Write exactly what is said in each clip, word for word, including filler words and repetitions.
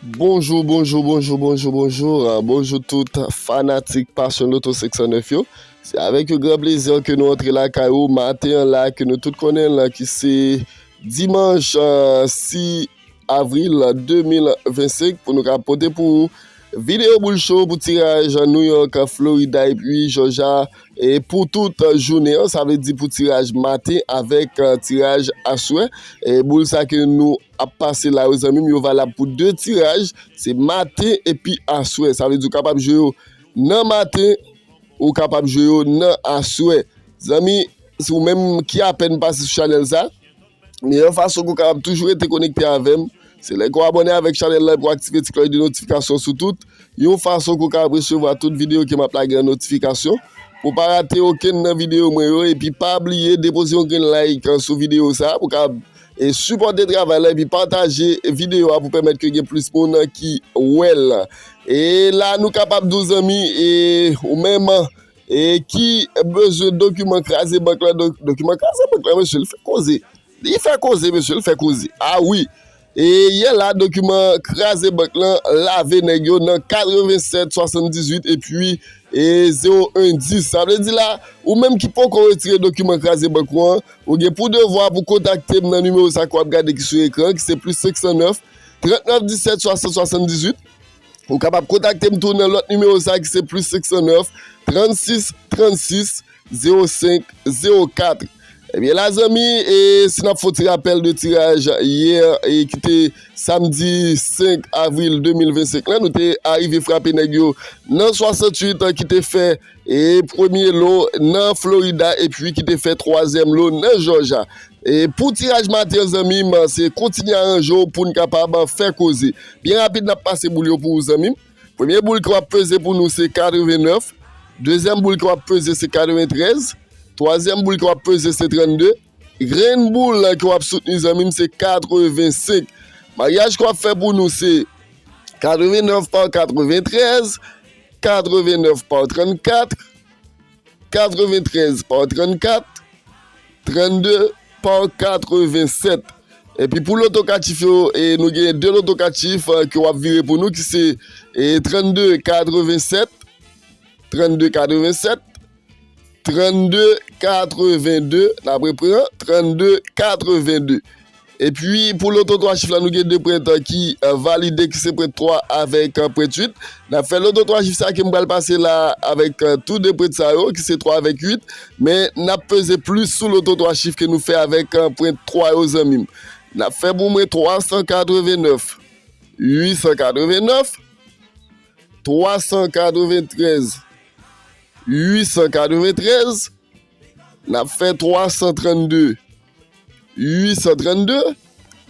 Bonjou, bonjou, bonjou, bonjou, bonjou. Ah, bonjou tout fanatik Passion Lotto senk san nèf yo. Se avèk yon gran plezi ke nou antre lakay ou maten an la, ke nou tout konnen la, ki se dimanch, ah, sis avril de mil vennsenk, pou nou ka pote pou ou videyo boul cho pou tiraj New York, Florida epi Georgia, e pou tout jounen an, sa vle di pou tiraj maten avèk, ah, tiraj aswè. E boul sa ke nou ap pase la yo, zanmi m, yo valab pou de tiraj, se maten epi aswè. Sa vle di ou kapab jwe yo nan maten, ou kapab jwe yo nan aswè. Zanmi, si ou menm ki apèn pase sou chanèl sa, meyè fason ke w kapab toujou rete konekte avè m, se lè ke w abòne avèk chanèl la epi w aktive ti klòch de notifikasyon sou tout, yon fason ke w kapab resevwa tout videyo ke m ap lage an notifikasyon, pou w pa rate okenn nan videyo mwen yo, epi pa bliye depoze yon grenn like, eh, sou videyo sa, pou w kapab, eh, sipòte travay la, epi pataje videyo a pou pèmèt ke gen plis moun ki wè l. E la, nou kapab di w, zanmi, e ou menm, e ki bezwen dokiman kraze bank lan, do-, dokiman kraze bank lan, mesye, li fè koze. Li fè koze, mesye, li fè koze. A wi. E yè la, dokiman kraze bank lan lave nèg yo nan katrevennsèt swasanndizuit epi, e, zewo en dis. Sa vle di la, ou menm ki poko retire dokiman kraze bank ou an, ou gen pou devwa pou kontakte m nan nimewo sa ke w ap gade ki sou ekran, ki se plis senk san nèf, trannèf disèt, swasant swasanndizuit. Ou kapab kontakte m tou nan lòt nimewo sa ki se plis senk san nèf, trannsis trannsis, zewo senk zewo kat. Ebyen la, zanmi, e si n ap fè yon ti rapèl de tiraj yè, e ki te samdi senk avril de mil vennsenk la, nou te arive frape nèg yo nan swasanntuit, ki te fè, e, premye lo nan Florida, epi ki te fè twazyèm lo nan Jòja. E pou tiraj maten an, zanmi m, se kontinye aranje w pou n kapab fè koze. Byen rapid, n ap pase boul yo pou ou, zanmi m. Premye boul ke w ap peze pou nou, se katrevennèf. Dezyèm boul ke w ap peze, se katreventrèz. Twazyèm boul ke w ap peze, se trannde. Grenn boul ke w ap soutni, zanmi m, se katrevensenk. Maryaj ke w ap fè pou nou, se katrevennèf pa katreventrèz, katrevennèf pa trannkat, katreventrèz pa trannkat, trannde pa katrevensèt. Epi pou loto katif yo, e nou gen de loto katif, eh, ke w ap vire pou nou, ki se, e, trannde katrevensèt, trannde katrevensèt, trannde katrevende, n ap repran, trannde katrevende. Epi, pou loto twa chif la, nou gen de pwent, eh, ki, eh, valide, ki se pwent twa avèk, eh, pwent uit. N ap fè loto twa chif sa ke m pral pase la avèk, eh, tou de pwent sa yo, ki se twa avèk uit. Men, n ap peze plis sou loto twa chif ke nou fè avèk, eh, pwent twa yo, zanmi m. N ap fè pou mwen twa san katrevennèf, uit san katrevennèf, twa san katreventrèz, uit san katreventrèz, n ap fè twa san trannde, uit san trannde,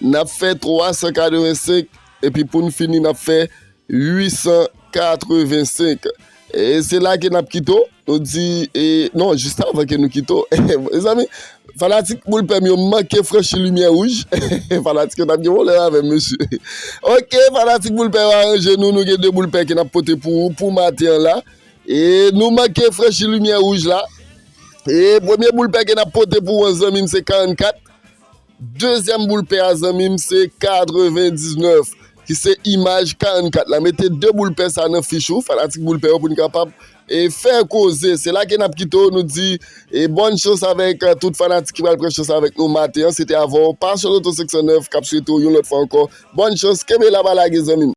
n ap fè twa san katrevensenk, epi pou n fini, n ap fè uit san katrevensenk. E se la ke n ap kite w. Nou di, e, non, jis avan ke nou kite w. Mezanmi, fanatik boul pè m yo manke franchi limyè wouj. Fanatik yo t ap gen pwoblèm avè m, mesye. Oke, fanatik boul pè yo aranje nou, nou gen de boul pè ke n ap pote pou ou, pou maten an la. E nou manke franchi limyè wouj la. E premye boul pè ke n ap pote pou ou an, zanmi m, se karannkat. Dezyèm boul pè a, zanmi m, se katrevendiznèf, ki se imaj karannkat la. Mete de boul pè sa nan fich ou, fanatik boul pè yo, pou n kapab, e, fè koze. Se la ke n ap kite w, nou di, e, bòn chans avèk, eh, tout fanatik ki pral pran chans avèk nou maten an. Se te avè w, Passion Lotto senk san nèf, k ap swete w yon lòt fwa ankò bòn chans. Kenbe la, pa lage, zanmi m.